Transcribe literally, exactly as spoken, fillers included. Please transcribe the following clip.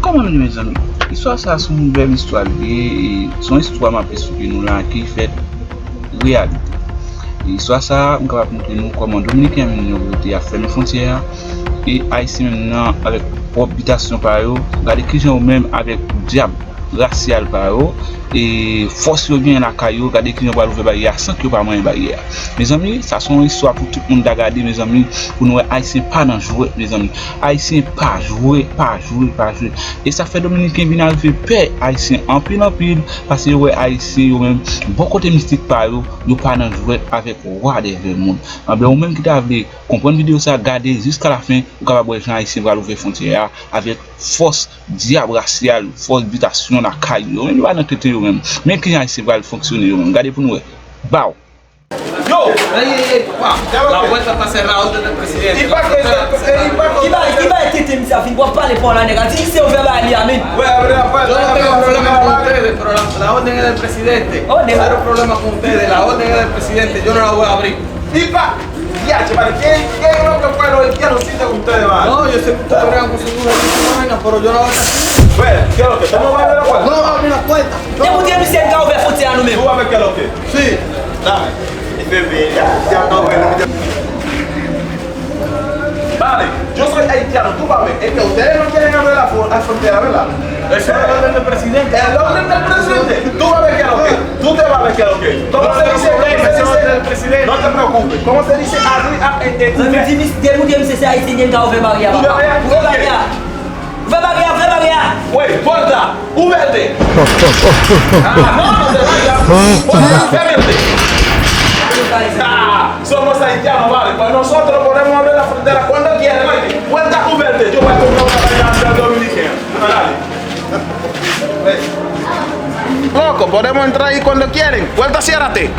Kòman nou ye, mezanmi? Istwa sa a se yon bèl istwa li ye, e se yon istwa m ap esplike nou la ki fèt reyalite. E istwa sa a, m kapab montre nou kòman Dominiken vin nan pote ap fèmen fwontyè a, e Ayisyen menm nan avèk pwòp bitasyon pa yo, gade kijan yo menm avèk dyab rasyal pa yo, e fòs yo genyen lakay yo, gade kijan yo pral ouvè baryè a san ke yo pa manyen baryè a. Mezanmi, sa se yon istwa pou tout moun ta gade, mezanmi, pou nou wè Ayisyen pa nan jwèt, mezanmi. Ayisyen pa jwe, pa jwe, pa jwe. E sa fè Dominiken vin arive pè Ayisyen anpil, anpil, paske yo wè Ayisyen yo menm, bò kote mistik pa yo, yo pa nan jwèt avèk wa dèvè moun. Anben, ou menm ki ta vle konprann videyo sa, gade jiska lafen, ou kapab wè jan Ayisyen pral ouvè fwontyè a avèk fòs dyab rasyal, fòs bitasyon lakay yo. Yo menm yo pa nan tete yo menm. Men kijan Ayisyen pral fonksyone yo menm. Gade pou nou wè. Baw! Yo! Ey, ey, ey, papa. La puerta está cerrada, orden del presidente. Y pa que, y pa que. Ki bay, ki bay tete misye a fin, w ap pale pa w la nèg a. Di misye ouvè bagay li a, men. Yo no tengo problema con ustedes, pero la, la orden es del presidente. Cero problema con ustedes, la orden es del presidente, yo no la voy a abrir. Y pa. Ya, che, vale, que, que es lo que puedo, ya no sirve con ustedes, vale. No, yo sé que ustedes bregan con su mujer y su vaina, pero yo no voy a estar aquí. Bueno, ¿qué es lo que estamos abriendo la puerta? No, abre la puerta. Depi w di misye n ka ouvè fwontyè a nou menm. Tú vas a ver qué es lo que. Sí. Dame. Vale, yo soy haitiano, tú vas a ver. Es que ustedes no quieren abrir la fron-, la frontera, ¿verdad? Eso es el orden del presidente. El orden del presidente. Tú vas a ver qué es lo que. Tú te vas a ver qué es lo que. ¿Cómo se dice? ¿Cómo se dice? No te preocupes. ¿Cómo se dice? Abrir a, eh, eh, Zanmi, di mis-, depi w di misye se ayisyen, n ka ouvè baryè a, papa. Ouvè baryè a. Ouvè baryè a, ouvè baryè a. Wey, puerta, uberte. Ah, no, no te vayas. Puerta, uberte. Ah, somos haitianos, vale. Pues nosotros podemos abrir la frontera cuando quiera, oye. Puerta, uberte. Yo voy a comprar una vaina al dominicano. Dale. Loco, podemos entrar ahí cuando quieren. Puerta, ciérrate.